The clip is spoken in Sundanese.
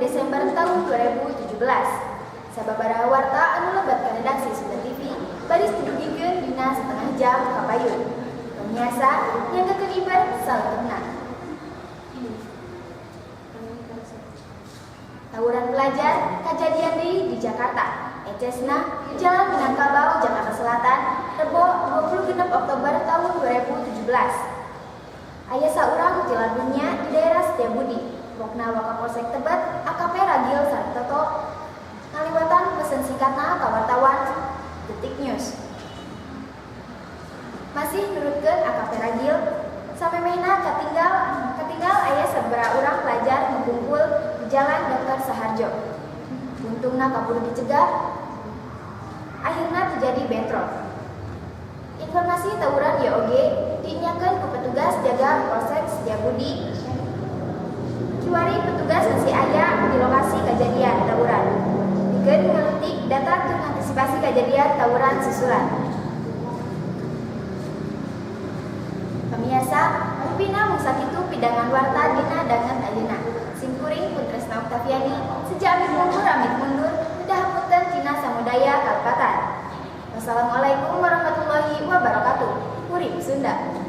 Desember tahun 2017. Sababaraha warta anu lebet ka redaksi Sunda TV baris didugikeun dina setengah jam kapayun. Pemirsa, nyanggakeun ibar saletepna. Tawuran pelajar kajadian deui di Jakarta. Ecesna di Jalan Minangkabau, Jakarta Selatan, Rebo 26 Oktober tahun 2017. Aya saurang tilar dunya di daerah Setiabudi. Pokna Wakapolsek Tebet, AKP Ragil Sartoto, ngaliwatan pesen singkatna ka wartawan Detik News. Masih nurutkeun AKP Ragil, samemehna katinggal katinggal aya sababaraha urang pelajar ngumpul di Jalan Dr. Saharjo. Untungna kaburu dicegah, akhirna terjadi bentrok. Informasi tawuran ieu oge diinyakeun ku petugas jaga Polsek Setiabudi. Kiwari petugas masih aya di lokasi kejadian tawuran. Pikeun ngaletik data tur antisipasi kejadian tawuran susulan. Pemirsa, rupina mung sakitu pidangan warta dina danget ayeuna. Simkuring Puntresna Oktaviani, seja amit mundur amit mundur, udah hapunten tina samudaya kalepatan. Wassalamualaikum warahmatullahi wabarakatuh. Urip Sunda.